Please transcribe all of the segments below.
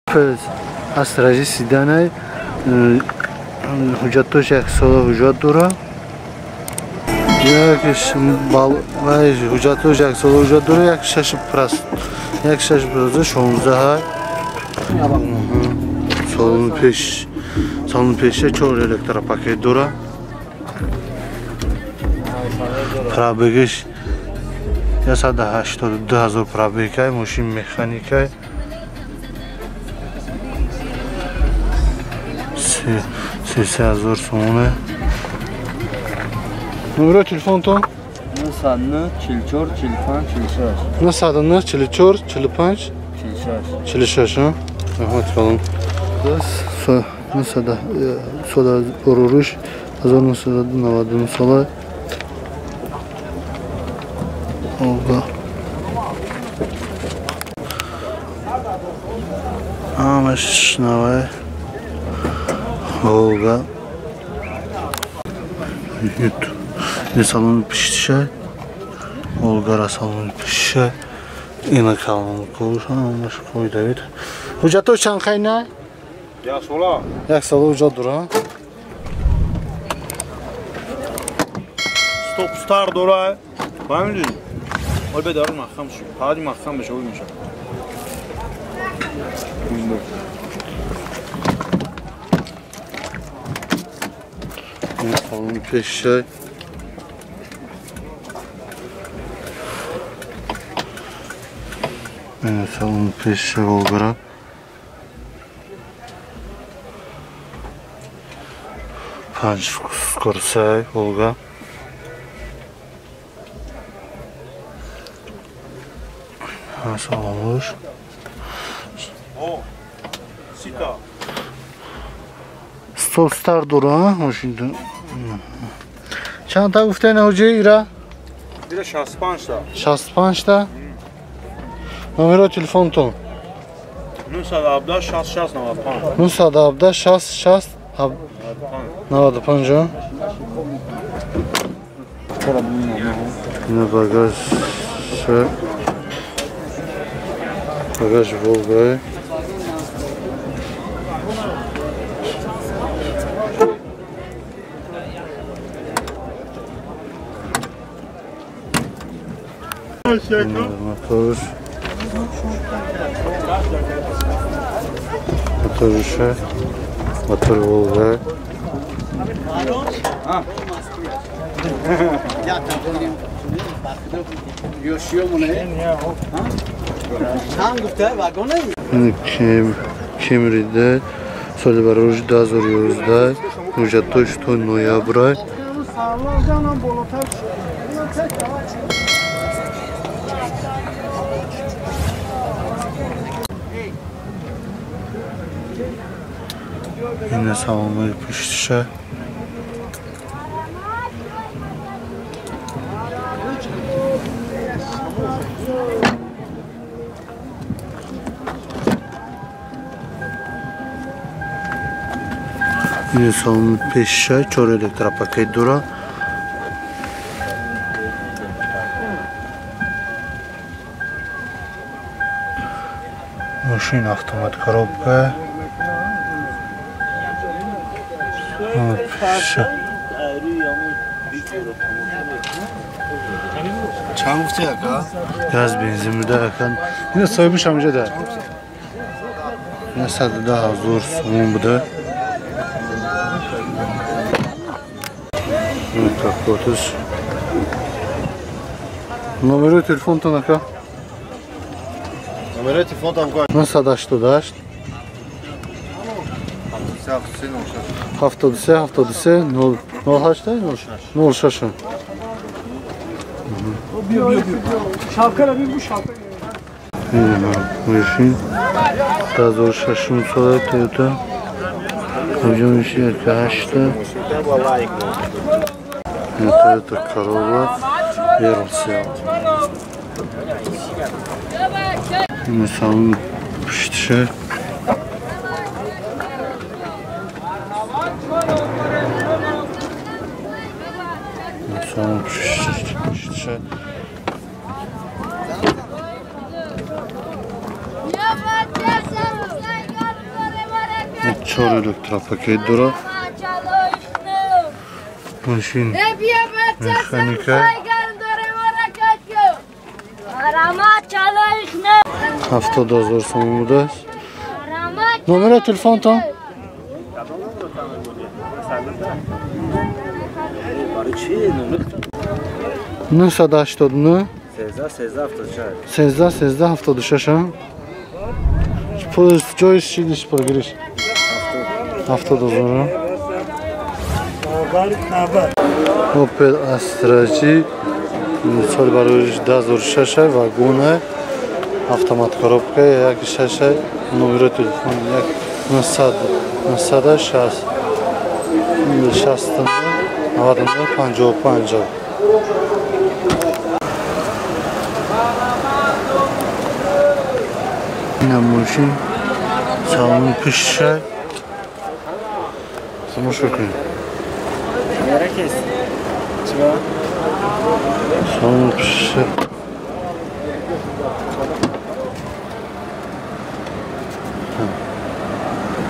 Астражи седанай ҳуҷҷатош як сола ҳуҷҷат дора. Ҳуҷҷатош як сола ҳуҷҷат дора, як шаш прост, як шаш прост 16. Салон пеш, салон пеша 4 электропакет дора. Пробегиш 182 ҳазор пробегай, мошин механикай. 33 ҳазор сомона. Номеро телефонтон? 909 44 45 46. 909 44 45 46. 46, раҳмат калон. Сола боруруш 1999 сола. Олга. Ҳамаш навай. Волга. Не салон пиштиша. Волгара салон пиштиша. Ина калон куш, ҳамаш қойдавид. Ҳуҷҷатош чанд қайна? Як сола. Як сола ҳуҷҷат дора. Стоп стар дора. Фаҳмидӣ? Ой бедарун маҳкам шуд. Фақат маҳкам беша, ой меша. Салон пешшай. Салон пешшай Волгара. Панҷ скорсай Волга. Салонуш. Стоп стар дора мошин. Чанд та гуфтен ҳоҷи ира? Ира 65 та. 65 та? Номеро телефонтон? 917 66 95. 917 66 95. Ина багаж. Багаж Волга. Мотор. Моторуша. Мотор Волга. Кемриде соли барои 2011 ҳуҷҷатош то ноябр. Ина салонои пуштиша. Ина салони пешиша 4 электропакет дора. Мошин автомат коробка. Чанд гуфти ака? Газ бензин буда ака. Ина соҳибаш ҳамҷа да. Ина 110 ҳазор сомон буда. Ина капоташ. Номерои телефонтон ака? Номерои телефонтон 988 73 73 08 06. Мошин 2006 сола Toyota. Объемиш 8. Toyota Corolla версия. Салон пуштиша. Салон пуштиша. 4 электропакет дорад. Мошин механика. 70,000 сомон будааст. Номери телефонтон? 989 13 13 76 ҳа? Ҷои шидиш пургириш 70,000. Opel Astra G соли барои 2006 вагона, автомат коробка 1.6, номери телефон 960 69 99 55. Ина мошин салони пишша тамошо кунед. Салони пишша.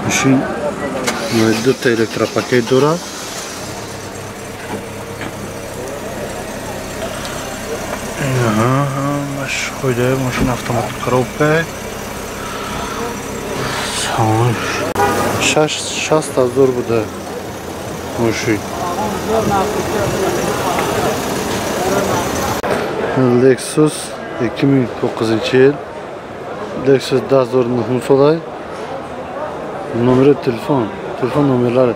Мошин дута электропакет дорад. Хуйда мошин автомат коробка. 60,000 буда мошин. Lexus 2009-yil. Lexus 2009 солай. Номери телефон номерлari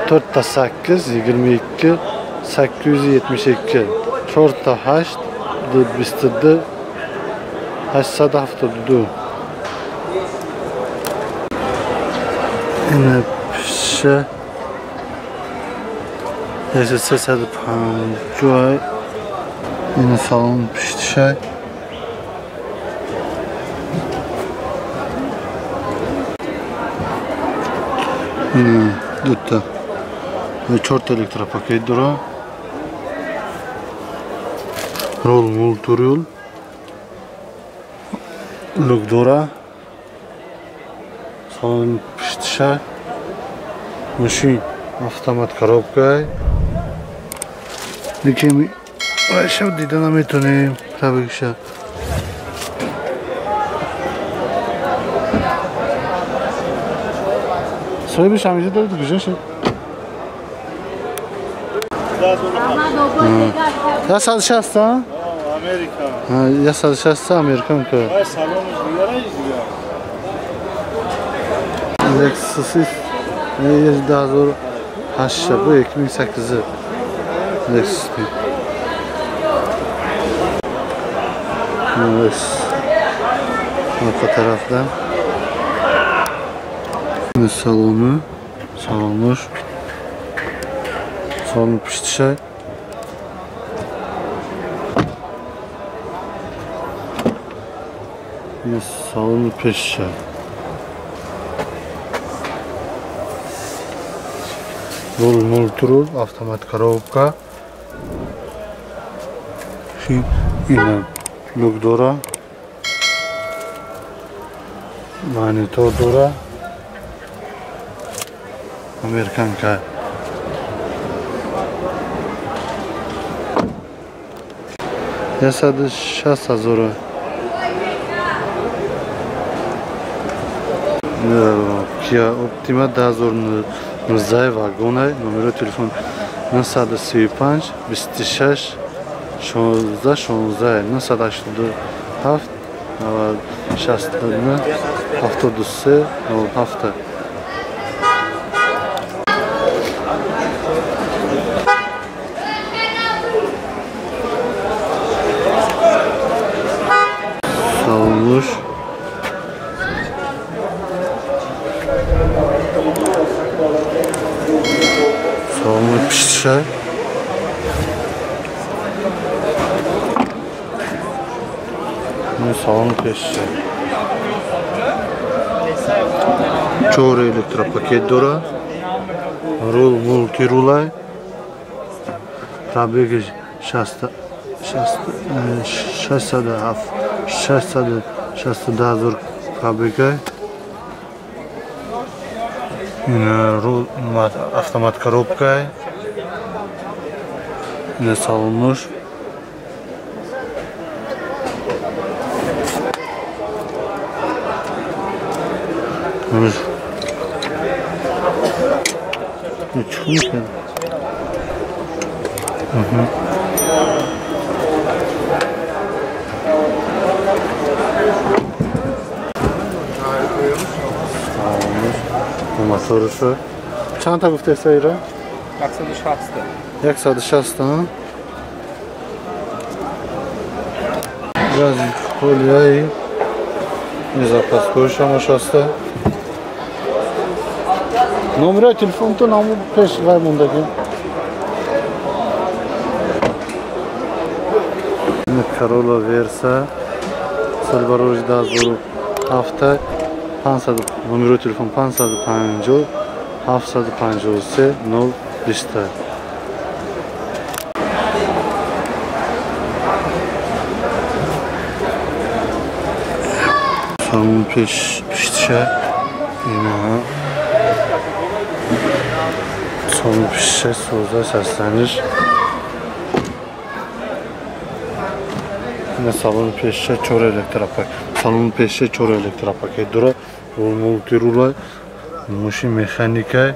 4 8 22 872 4 8 22 872. Ина пиша 350. Ина салон пиштишай. Ина дута 4 электропакет дора. Рол мултурул люк дора. Салон пиштиша. Мошин автомат коробка. Лекин шаб дида наметонем пробегша. Соҳибиш ҳамиҷа дорад, куҷо шуд? 160 ҳа? Америка. 160 американка. Lexus 2008 bu 2008 Lexus. Arka tarafta salonu, salonlar, salon piştişay. Salonu peşişay. Rol multirul, avtomat коробка. Ина люк дора, монитор дора, американка. 160,000. Kia Optima 2019 вагона, номери телефон 935 26 16 16 987 69 73 07. Salonmuş. Salonu piştişay. Салон пешшай. 4 электропакет дора. Рул мултирулай. Пробеги 662 пробегай. Автомат коробка. Ина салонуш. Чӣ моторушу. Чанд та гуфтеса ира? 160. 160 та. Гази холияи. Запаскои шамош аста. Номери телефонтон ҳамун пеш вай мондаги. Corolla Versa соли барори 2007 500 номери телефон 550 753 020. Салон пеш пиштиша ина салон пиштиша созда састаниш. Ина салон пешша чор электропакет. Салон пешша чор электропакет дора. Мултирула мошин механика.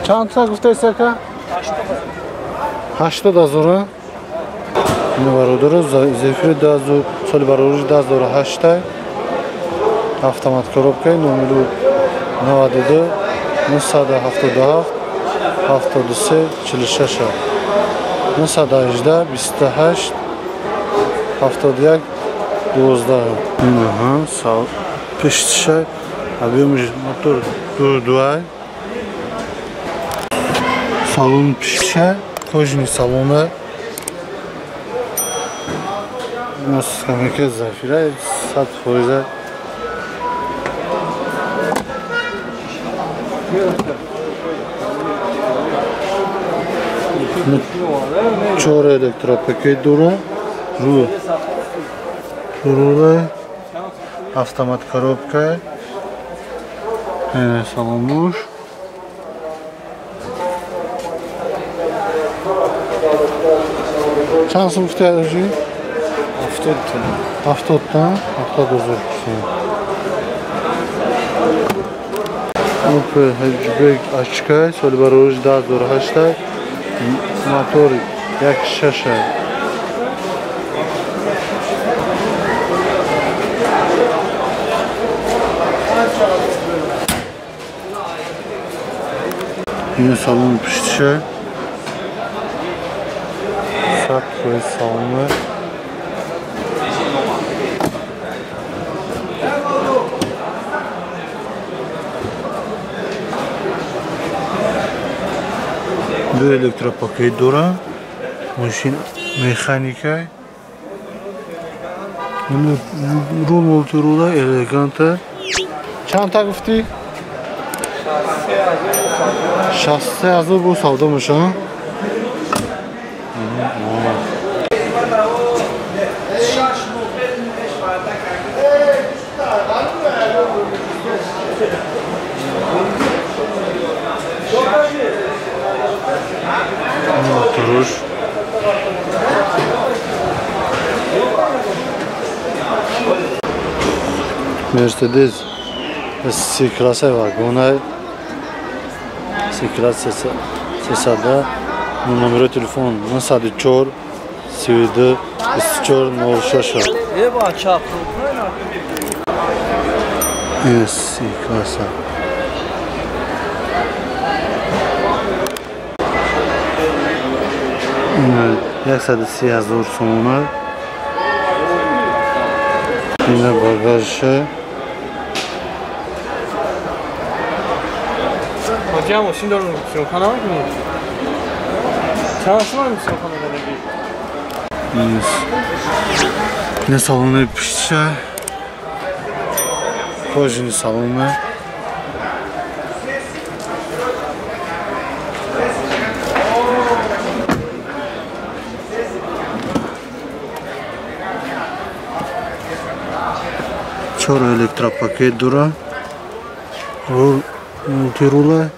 Чанд та гуфтаист ака? 80 ҳазор. Ина бародаро Зефир 2000 соли барориш 2008 автомат коробка номеру 92 977 73 46 918 28 71 12. Инаҳа сал пештиша объёмиш мотор 2.2 салон пиштиша кожаный салона. Скамейка Зафира 100%. Чор электропакет дора. Рула автомат коробка. Салонуш. Чанд сум гуфтаи? 70 тон. 70 тон? 70 ҳазор сум. Opel Hatchback очка соли барориш 2008 мотор 1.6. Ина салон пиштиша. 100% салони. Ду электропакет дора. Мошин механика. Рул мултирула элеганта. Чанд та гуфтӣ? 63 ҳазор бо савдо мешавад. Моторуш. Мерседес С класса вагона. С класс 300 номери телефон 904 32 24 06. С класса. Ина 130 ҳазор сомона. Ина багажша. Ҳоҷиам мошин дорум сиёхона мекунӣ? Чанд сомон сиёхона дадагӣ? Ина салони пиштиша. Кожаный салона. 4 электропакет дора. Рул мультирула.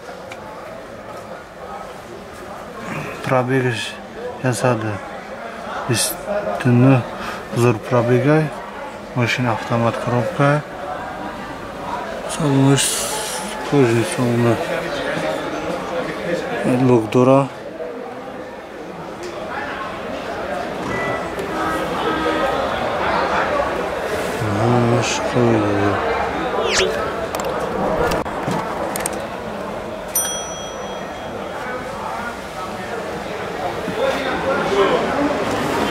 Пробегаш 129 ҳазор пробегай. Мошин автомат коробка. Салонаш кожаный салона. Лук дора. Ҳамаш қоида.